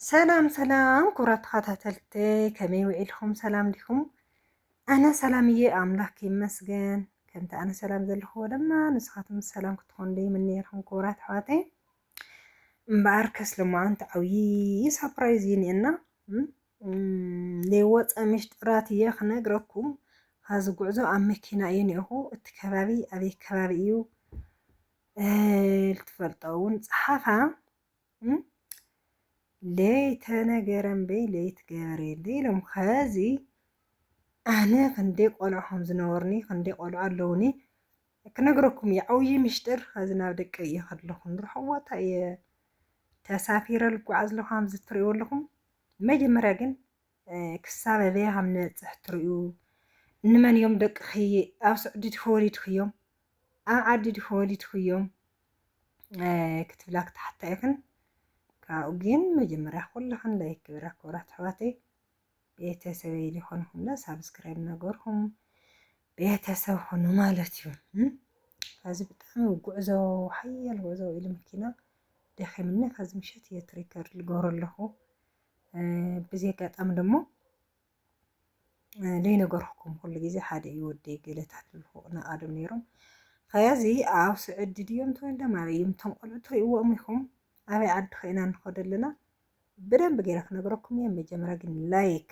ሰላም ሰላም ክቡራት ተኸታተልቲ፣ ከመይ ውዒልኩም? ሰላም ዲኹም? ኣነ ሰላም እየ፣ ኣምላክ ይመስገን። ከምቲ ኣነ ሰላም ዘለኹዎ ድማ ንስኻትኩም ሰላም ክትኾኑ ይምነየልኩም ክቡራት ኣሕዋተይ። እምበኣርከስ ሎማዓንቲ ዓብዪ ሳፕራይዝ እዩ እኒአና። እም፣ እም፣ ዘይወፀ ምሽጥራት እየ ክነግረኩም። ኻዚ ጉዕዞ ኣብ መኪና እዩ እኒአኹ። እቲ ከባቢ ኣበይ ከባቢ እዩ? እ፣ ልትፈልጦ እውን ፀሓፋ። እም? ለይተነገረ እምበይ ለይትገበር የለ ኢሎም። ኸዚ ኣነ ክንደይ ቆልዑ ከም ዝነበሩኒ፣ ክንደይ ቆልዑ ኣለውኒ ክነግረኩም እየ። ዓብዪ ምሽጥር። ኸዚ ናብ ደቀይ እየ ከለኹ፣ ንርሑቕ ቦታ እየ ተሳፊረ ልጓዓዝ ኣለኹ፣ ከምዚ ትርእይዎ ኣለኹም። መጀመርያ ግን፣ እ፣ ክሳብ ኣበይ ከም ንበጽሕ ትርእዩ። እንመን እዮም ደቅኺ? ኣብ ስዑዲ ድኺ ወሊድኽዮም? ኣብ ዓዲ ድኺ ወሊድኽዮም? እ፣ ክትብላ ክትሓታ ኢኽን። ካብኡ ግን መጀመርያ ኩልኽን ላይክ ግበራ ክቡራት ኣሕዋተይ። ቤተሰበይ ዝኾንኹምለ ሳብስክራይብ እናገርኩም ቤተሰብ ኾኑ ማለት እዩ። እም? ኸዚ ብጣዕሚ ጉዕዞ፣ ሓያል ጉዕዞ ኢሉ መኪና ደኺምኒ። ኸዚ ምሸት እየ እቲ ሪከርድ ልገብሮ ኣለኹ። እ፣ ብዚ ኣጋጣሚ ደሞ፣ እ፣ ዘይነገርኩኩም፣ ኩሉ ግዜ ሓደ እዩ ወደይ ገለታት ልልኹ እናቓደም ነይሮም። ኸዚ ኣብ ስዑዲ ድዮም ተወልዶም ኣበይ እዮም እቶም ቆልዑ ትርእይዎም ኢኹም? ኣበይ ዓዲ ኸ ኢና ንኸዶ ኣለና? ብደንብ ገይረ ክነግረኩም እየ። መጀመርያ ግን ላይክ፣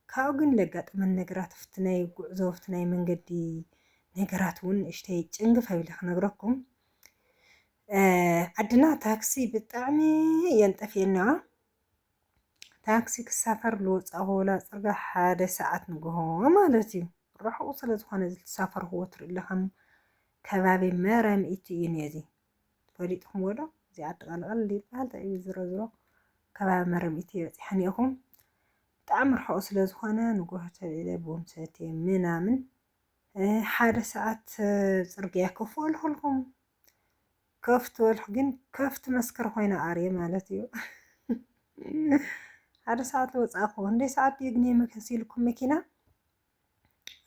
ካብኡ ግን ለጋጠመን ነገራት፣ ኣብቲ ናይ ጉዕዞ፣ ኣብቲ ናይ መንገዲ ነገራት እውን ንእሽተይ ጭንግፍ ኣቢለ ክነግረኩም። እ፣ ዓድና ታክሲ ብጣዕሚ እየን ጠፊኤና። ታክሲ ክሳፈር ልወፃኹ ወላ ፅርጋ ሓደ ሰዓት ንግሆ ማለት እዩ። ርሑቕ ስለ ዝኾነ እዚ ልትሳፈርኽዎ ትርኢ ኣለኹም። ከባቢ መረምኢቲ እዩ ነዚ። ፈሊጥኹምዎ ዶ? እዚ ዓዲ ቃልቃል ይበሃል፣ እንታይ እዩ ዝሮ ዝሮ ከባቢ መረምኢቲ በፂሐ እኒአኹም። ብጣዕሚ ርሑቕ ስለ ዝኾነ ንግሆ ተልኢለ ቡን ሰትየ ምናምን፣ እ፣ ሓደ ሰዓት፣ እ፣ ፅርግያ ከፍኦ ልኹልኩም። ከፍቲ ወልሕ ግን ከፍቲ መስከር ኮይነ ኣርየ ማለት እዩ። ሓደ ሰዓት ልወፃእኹ። እንደ ሰዓት ድዩ ግን የመከስ ኢልኩም መኪና?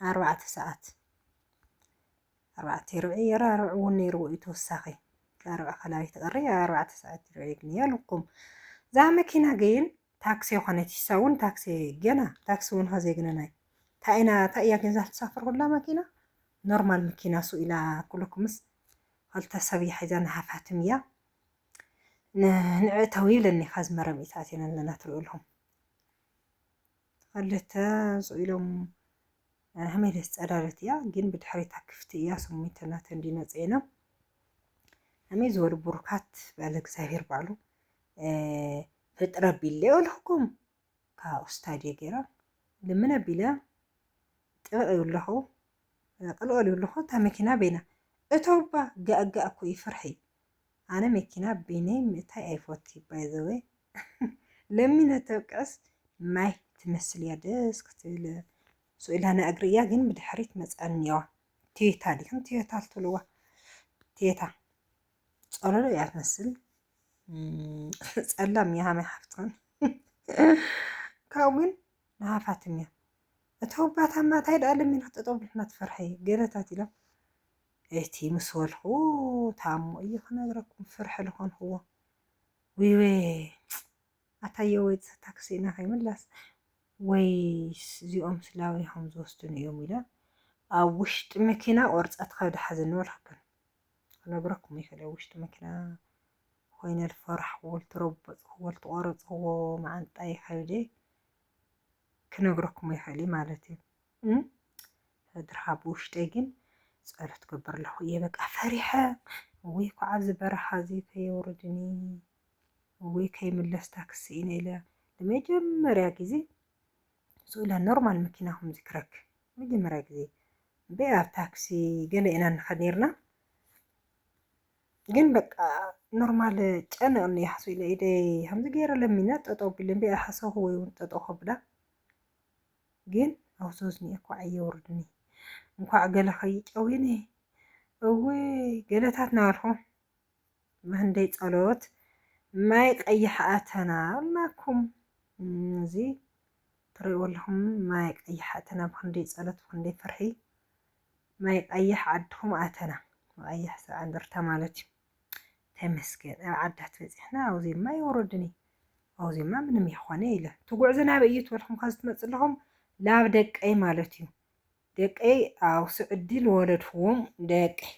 ኣርባዕተ ሰዓት። ኣርባዕተ ርብዒ የራ፣ ርብዒ እውን ነይርዎ እዩ ተወሳኺ። ርብዒ ከላቢ ትቐሪ፣ ኣርባዕተ ሰዓት ርብዒ ግን ያልኩም። እዛ መኪና ግን ታክሲ የኾነት፣ ይሳ እውን ታክሲ ገና፣ ታክሲ እውን ኸዘይግነናይ። እንታይ ኢና፣ እንታይ እያ ግን እዛ ትሳፈር ኩላ መኪና? ኖርማል መኪና ሱ ኢላ ኩልኩምስ ኸልተ ሰብ እያ ሒዛ ንሃፋትም እያ። ን-፣ ንዕእተው ይብለኒ ኻዚ መረምኢታት ኢና ኣለና ትርእዩ ኣለኹም። ኸልተ ሱ ኢሎም ኣነ ከመይ ደስ ጸዳለት እያ፣ ግን ብድሕሪታ ክፍቲ እያ። ስሚንቶ ናተን እንዲኖ ጽዒኖም ከመይ ዝበሉ ብሩካት በዓል እግዚኣብሔር ባዕሉ፣ እ፣ ፍጥረ ቢለ ይበልኹኩም። ካብ ስታድዮ ገይራ ልምን ኣቢለ ጥብቕ ይብለኹ፣ ቅልቀል ይብለኹ። እታ መኪና በይና እቶባ ጋእጋእ እኮ ይፍርሒ። ኣነ መኪና በይነይ ምእታይ ኣይፈቱ ባይዘወይ። ለሚነ ተብቅዕስ ማይ ትመስል እያ ደስ ክትብል። ስኢላ ናይ እግሪ እያ ግን ብድሕሪት መፅኣኒ እኒዋ። ቴታ ዲኽን ቴታ ትብልዋ? ቴታ ጸለሎ እያ ትመስል። እም፣ ጸላም እያ ሃመይ ሓፍትኽን። ካብኡ ግን ንሃፋትም እያ። እታ ወባታማ እንታይ ደኣ ለሚን ክትጠጠው ብልሕና ትፈርሐ ገለታት ኢሎም። እቲ ምስ በልኹ ታሞ እዩ ክነግረኩም ፍርሒ ልኾንክዎ። ውይ ወይ ኣታዮ ወይ ታክሲ ኢና ከይምላስ ወይስ እዚኦም ስላዊ ከም ዝወስዱን እዮም ኢለ ኣብ ውሽጢ መኪና ቆርፀት ከብዲ ሓዘኒ በልኩክን። ክነግረኩም ይኽእል እየ። ውሽጢ መኪና ኮይነ ልፈራሕክዎ፣ ልትረበፅክዎ፣ ልትቆረፅክዎ መዓንጣይ ከብዲ ክነግረኩም ይኽእል እየ ማለት እዩ። እም? ድርሃ ብውሽጠይ ግን ጸሎት ገብር ኣለኹ እየ። በቃ ፈሪሐ፣ ወይ እኮ ኣብዚ በረኻ እዚ ከየውርድኒ፣ ወይ ከይምለስ ታክሲ ኢነ ኢለ ንመጀመርያ ግዜ ስኡላ ኖርማል መኪና ከምዚ ክረክ መጀመርያ ግዜ እምበይ ኣብ ታክሲ ገለ ኢና ንኸድ ነርና። ግን በቃ ኖርማል ጨንቕኒ ይሓሱ ኢለ ኢደይ ከምዚ ገይረ ለሚነ ጠጠው ቢለ እምበይ ኣይሓሰኹ ወይ እውን ጠጠው ከብላ። ግን ኣውሶዝኒ እኳ ኣየውርድኒ። እንኳዕ ገለ ከይጨውየኒ። እወይ ገለታት ናበልኹ። ብኽንደይ ጸሎት ማይ ቀይሕ ኣተና ኣልናኩም። እም፣ እዚ ትርእይዎ ኣለኹም፣ ማይ ቀይሕ ኣተና። ብኽንደይ ጸሎት፣ ብኽንደይ ፍርሒ ማይ ቀይሕ ዓድኹም ኣተና። ቀይሕ ሰብዓ እንደርታ ማለት እዩ። ተመስገን፣ ኣብ ዓዳት በጺሕና፣ ኣብዚ ማይ ወረድኒ። ኣውዚማ ምንም ይኾነ ኢለ ትጉዕዞ ናበይ እዩ ትበልኩም ከዚ ትመጽእ ኣለኹም ናብ ደቀይ ማለት እዩ። ደቀይ ኣውስዕዲ ልወለድኩም ደቀይ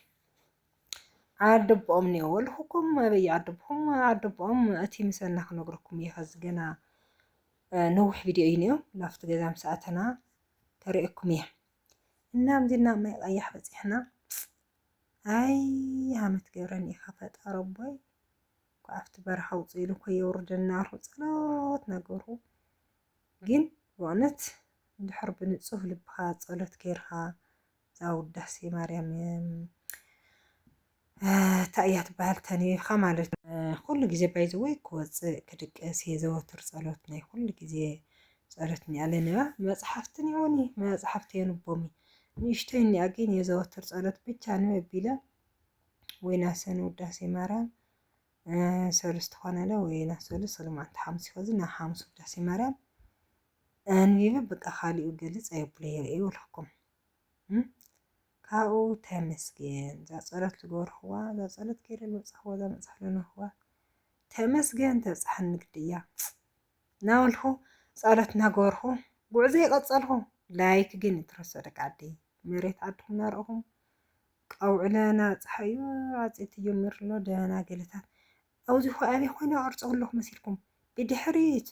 ዓደቦኦም እኒኦ ወልኩኩም ኣበይ ዓደቦም ዓደቦኦም እቲ ምሰና ክነግረኩም እየ። ከዚ ገና ነዊሕ ቪድዮ እዩ እኒኦ። ላፍቲ ገዛ ምስ ኣተና ከርእየኩም እየ። እና ምዚና ማይ ቀያሕ በፂሕና። ኣይ ሃመት ገብረኒ ኢኻ ፈጣሪ ኣቦይ። እኳ ኣብቲ በረኻ ውፅእ ኢሉ እኮ የውርደና ኣልኩ ጸሎት ነገርኩ። ግን ብእውነት እንድሕር ብንጹህ ልብኻ ጸሎት ጌርካ እዛ ውዳሴ ማርያም እንታይ እያ ትበሃል ተንቢብካ ማለት እዩ። ኩሉ ግዜ ባይዘወይ ክወፅእ ክድቅስ የዘወትር ጸሎት ናይ ኩሉ ግዜ ጸሎት እኒኣ ለንባ መጽሓፍትን ይሆኒ መጽሓፍቲ የንቦሚ ንእሽተይ እኒኣ ግን የዘወትር ጸሎት ብቻ ንበቢለ ወይ ናሰን ውዳሴ ማርያም ሰሉስ ትኾነለ ወይ ናሰሉስ ሰለማንታ ሓሙስ ይኸዚ ናብ ሓሙስ ውዳሴ ማርያም ኣንቢበ በቃ ካሊኡ ገልጽ ኣየብሎ የርእዩ ኣለኩም። ካብኡ ተመስገን እዛ ጸሎት ዝገበርኽዋ እዛ ጸሎት ገይረ ዝመጻኽዋ እዛ መጽሓፍ ለነኽዋ ተመስገን ተብጽሓኒ ግዲ እያ። ናበልኩ ጸሎት እናገበርኩ ጉዕዞ ይቐጸልኩ። ላይክ ግን ይትረስዑ ደቂ ዓደይ። መሬት ዓድኹም እናረእኹም ቀውዕለ እናበጽሓ እዩ ዓጺድ ተጀሚሩ ኣሎ። ደህና ገለታት ኣብዚ ኹ ኣበይ ኮይነ ኣቕርጾ ከለኹ መሲልኩም ብድሕሪት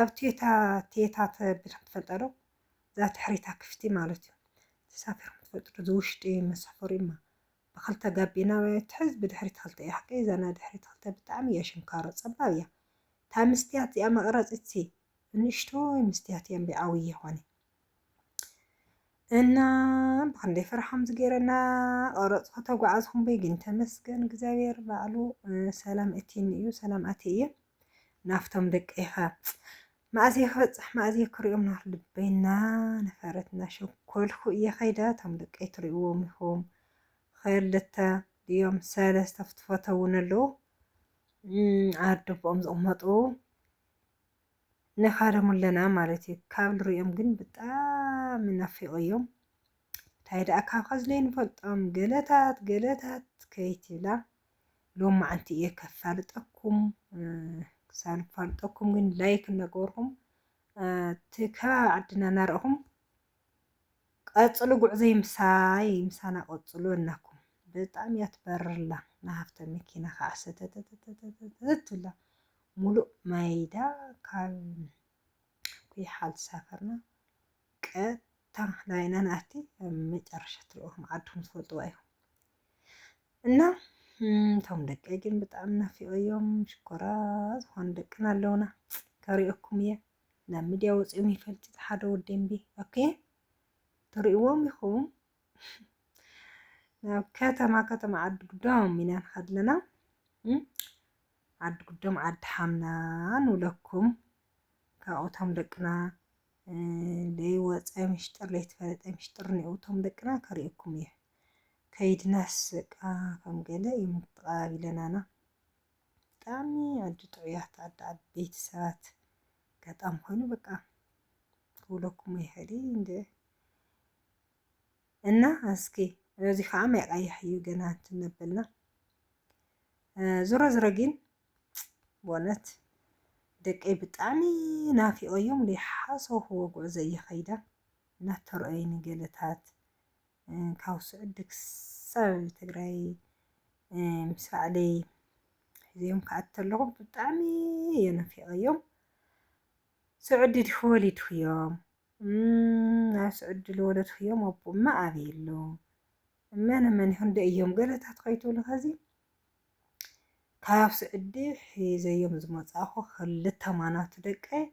ኣብቲ ቴታ ቴታ ተብል ትፈልጣ ዶ? እዛ ትሕሪታ ክፍቲ ማለት እዩ። ተሳፊርኩም ትፈልጡ ዶ? ዝውሽጢ መሳፈሪ እማ ብኽልተ ጋቢና ትሕዝ ብድሕሪት ክልተ እያ ሓቀይ እዛ ናይ ድሕሪት ክልተ ብጣዕሚ እያ ሽንካሮ ጸባብ እያ። እታ ምስትያት እዚኣ መቕረፂት ሲ ንእሽቶይ ምስትያት እያ እምበይ ዓብዪ ይኾነ እና ብኽንደይ ፍርሓም ዝገይረና ቀረፅኩ ተጓዓዝኩ እምበይ ግን ተመስገን እግዚኣብሔር ባዕሉ ሰላም እቲኒ እዩ ሰላም ኣቲ እየ ናፍቶም ደቀይኻ መኣዝየ ክበፅሕ መኣዝየ ክሪኦም ናት ልበይ እናነፈረት እናሸኮልኩ እየ ከይደ እቶም ደቀይ ትሪእዎም ኢኹም ክልተ ድዮም ሰለስተ ክትፈተውን ኣለዉ ዓዲ ኣቦኦም ዝቕመጡ ንኻደሙ ኣለና ማለት እዩ። ካብ ንሪኦም ግን ብጣዕሚ ናፊቐዮም። እንታይ ደኣ ካብ ኸዚ ለይንፈልጦም ገለታት ገለታት ከይትብላ ሎማዓንቲ እየ ከፋልጠኩም ክሳብ ፋልጠኩም ግን ላይክ እናገበርኩም እቲ ከባቢ ዓድና እናረእኹም ቀጽሉ ጉዕዘይ ምሳይ ምሳና ቀጽሉ እናኩም ብጣዕሚ እያ ትበርላ ናሃፍተ መኪና ከዓ ሰተተተተተተት ትብላ ሙሉእ ማይዳ ካብ ኩይሓ ዝተሳፈርና ቀጥታ ናይና ንኣቲ ኣብ መጨረሻ ትርእኹም ዓድኹም ትፈልጥዋ ኢኹም እና እቶም ደቀይ ግን ብጣዕሚ ናፊቐዮም ሽኮራ ዝኾኑ ደቅና ኣለውና ከሪኦኩም እየ ናብ ሚድያ ወፂኦም ይፈልጥ ሓደ ወዲ እምቢ ኦኬ ትርእዎም ኢኹም ናብ ከተማ ከተማ ዓዲ ጉዶም ኢና ንኸድ ኣለና ዓዲ ጉዶም ዓዲ ሓምና ንብለኩም ካብኦቶም ደቅና ለይወፀ ምሽጥር ለይተፈለጠ ምሽጥር እኒኦቶም ደቅና ከርእየኩም እየ ከይድናስ በቃ ከም ገለ እዮም ተቐባቢለናና ብጣዕሚ ዓዲ ጥዑያት ዓዲ ዓበይቲ ሰባት ኣጋጣሚ ኮይኑ በቃ ክብለኩም ኣይኽእል እንደ እና እስኪ እዚ ከዓ ማይ ቀይሕ እዩ ገና እንትነበልና ዙረ ዝረ ግን በእውነት ደቀይ ብጣዕሚ ናፊቐዮም ዘይሓሰብክዎ ጉዕዞ እየ ከይደ እናተረኣዩኒ ገለታት ካብ ስዑዲ ክሳብ ትግራይ ምስ ባዕለይ ሒዘዮም ክኣቲ ኣለኹ ብጣዕሚ እየ ናፊቐዮም ስዑዲ ድዩ ወሊድክዮም ናብ ስዑዲ ዝወለድክዮም ኣቦ እማ ኣበይ ኣሎ መን መን ይኹን ዶ እዮም ገለታት ከይትብሉ ኸዚ ካብ ስዑዲ ሒዘዮም ዝመፃእኹ ክልተ ማናቱ ደቀይ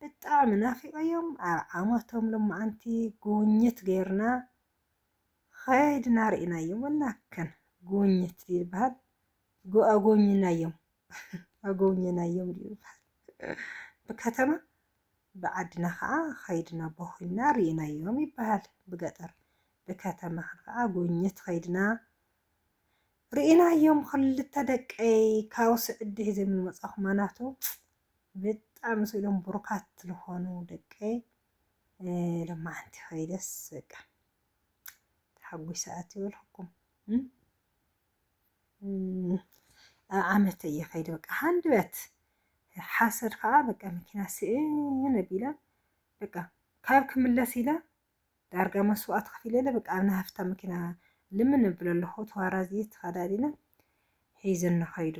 ብጣዕሚ ናፊቐዮም ኣብ ዓመቶም ሎማዓንቲ ጉብኝት ገይርና ኸይድና ርኢናዮም እናከን ጉብኝት ይበሃል ኣጎብኝናዮም ኣጎብኝናዮም ድዩ ይበሃል ብከተማ ብዓድና ከዓ ኸይድና ቦኺልና ርኢናዮም ይበሃል ብገጠር ብከተማ ከዓ ጉብኝት ኸይድና ርኢናዮም ክልተ ደቀይ ካብ ስዕዲ ሒዘም ዝመፃኹ ማናቱ ብጣዕሚ ስኢሎም ብሩካት ዝኾኑ ደቀይ ሎማዓንቲ ኸይደስ በቃ ተሓጒሰ ኣትየ በልኩኩም ኣብ ዓመተ እየ ኸይደ በቃ ሃንድበት ሓሰድ ከዓ በቃ መኪና ስእን ኣቢላ በቃ ካብ ክምለስ ኢላ ዳርጋ መስዋእቲ ከፊለ ኢለ በቃ ኣብ ናይ ሃፍታ መኪና ልምን እብል ኣለኹ። ተዋራዝየ ተኸዳዲነ ሒዘኒ ኸይዱ።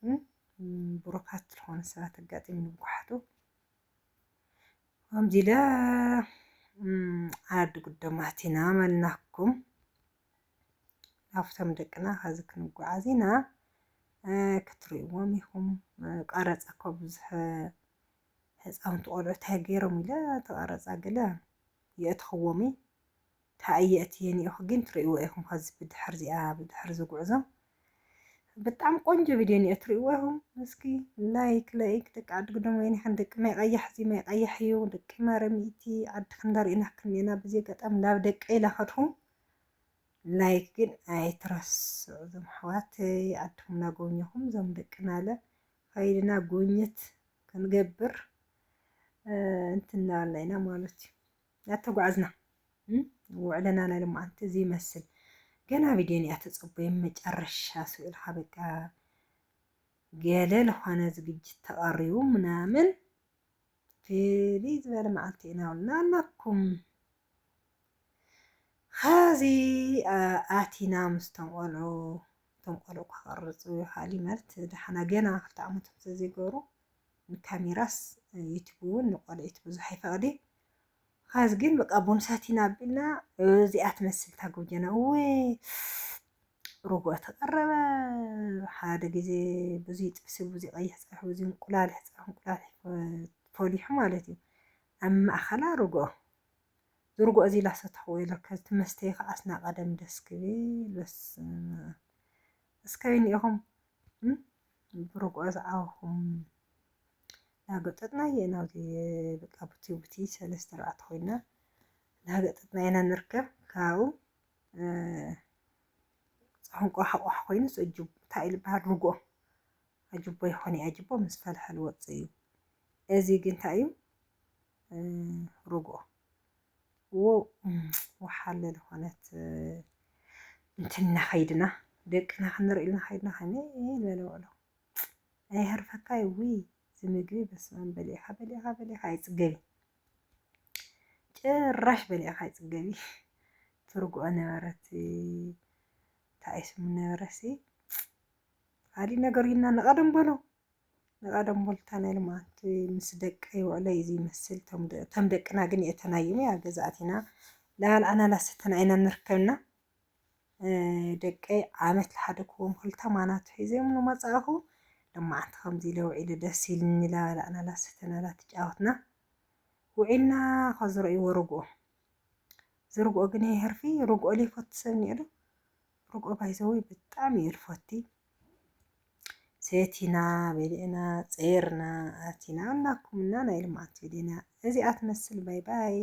እም፣ ብሩካት ዝኾኑ ሰባት ኣጋጢሙኒ ብጓሓቱ። ከምዚ ኢለ፣ እም፣ ዓዲ ጉደማት ኢና መልናኩም። ናብቶም ደቅና ኸዚ ክንጓዓዝ ኢና። እ፣ ክትርእይዎም ኢኹም። እ፣ ቀረጻ እኮ ብዙሕ ህፃውንቲ ቆልዑ እንታይ ገይሮም ኢለ ተቐረፃ ገለ የእትኽዎም እዩ። እንታይ እየ እትየን ኢኹ ግን ትርእይዎ ኢኹም። ከዚ ብድሕር እዚኣ ብድሕር ዝጉዕዞ ብጣዕሚ ቆንጆ ቪድዮ እኒኦ ትርእይዎ ኢኹም። እስኪ ላይክ ላይክ ደቂ ዓዲ ግዶም ወይኒ ኸን ደቂ ማይ ቀያሕ እዚ ማይ ቀያሕ እዩ ደቂ ማረሚእቲ ዓዲ ክንዳርእና ክንየና ብዚ ኣጋጣሚ ናብ ደቀ ኢላ ከድኹም ላይክ ግን ኣይትረስዑ እዞም ኣሕዋተይ፣ ዓድኹም እናጎብኘኹም እዞም ደቅናለ ከይድና ጉብኝት ክንገብር፣ እ፣ እንትን እናበልና ኢና ማለት እዩ። እናተጓዕዝና፣ እም፣ ውዕለና ናይ ሎማዓንቲ እዚ ይመስል። ገና ቪድዮ እኒኣ ተጸበዩ መጨረሻ ስኢልካ በቃ ገለ ልኾነ ዝግጅት ተቐሪቡ ምናምን ፍልይ ዝበለ መዓልቲ ኢና ውልና ኣለኩም። ኸዚ፣ አ፣ ኣቲና ምስቶም ቆልዑ፣ እቶም ቆልዑ ክቐርጹ ይኸኣል እዩ ማለት ደሓና ገና ክልተ ዓመቶም ስለ ዘይገበሩ ንካሜራስ ዩቱብ እውን ንቆልዒት ብዙሕ ኣይፈቕዲ። ኸዚ ግን በቃ ቡን ሰቲና ኣቢልና እዚኣ ትመስል እታ ጎጀና። እወ ርግኦ ተቐረበ። ሓደ ግዜ ብዙይ ጥብሲ፣ ብዙይ ቀይሕ ጸብሒ፣ ብዙይ እንቁላሊሕ፣ ጸብሒ እንቁላሊሕ ፈ-፣ ፈሊሑ ማለት እዩ። ኣብ ማእኸላ ርግኦ። ዝርግኦ እዚ ላሰተኽዎ ኢለ ከዚ ትመስተይ ከዓስና ቀደም ደስ ክብል። በስመ ኣብ። እስከ እኒኢኹም፣ እም? ብርግኦ ዝዓበኹም ላገጠጥና እየ ናብዚ በቃ ቡቲ ቡቲ ሰለስተ ኣርባዕተ ኮይና ላገጠጥና ኢና ንርከብ። ካብኡ፣ እ፣ ጸሕንቆ ሓቋሕ ኮይኑ፣ እዚ ኣጅቦ እንታይ እዩ ዝበሃል? ርግኦ። ኣጅቦ ይኾን እዩ፣ ኣጅቦ ምስ ፈልሐ ዝወጽእ እዩ። እዚ ግን እንታይ እዩ? እ፣ ርግኦ። ዎ-፣ እም፣ ወሓለ ዝኾነት፣ እ፣ እንትን እናኸይድና፣ ደቅና ክንርኢ ኢልና ኸይድና፣ ከመይ ዝበለ ውዕሎ። ኣይሀርፈካይ፣ ውይ፣ እዚ ምግቢ በስመ ኣብ በሊዕኻ፣ በሊዕኻ፣ በሊዕኻ ኣይጽገቢ። ጭራሽ በሊዕኻ ኣይጽገቢ። ትርግኦ ነበረት፣ እንታይ ስሙ ነበረሲ? ካሊእ ነገር ኢልና ንቐደም በሎ። ንቐደም በሎ፣ እታ ናይ ልምዓት ምስ ደቀይ ውዕለይ እዚ ይመስል። እቶም ደ-፣ እቶም ደቅና ግን የእተናዮም እያ ገዛእቲና። ላበልዓና ላሰተና ኢና ንርከብና። እ፣ ደቀይ ዓመት ልሓደክዎም ክልተ ማናቱ ሒዘዮም ንመጻእኹ። ልምዓት ከምዚ ኢለ ውዒለ ደስ ኢልኒ፣ ላበልዓና ላሰተና ላተጫወትና ውዒልና። ከዝረእይዎ ርግኦ። ዝርግኦ ግን ይህርፊ፣ ርግኦ ለይፈቱ ሰብ እኒኦ ዶ? ርግኦ ባይዘወይ ብጣዕሚ እየ ልፈቲ። ሰቲና፣ በሊዕና፣ ጸይርና፣ ኣቲና፣ እናኩምና ናይ ልምዓት ቪድዮና እዚኣ ትመስል። ባይ ባይ።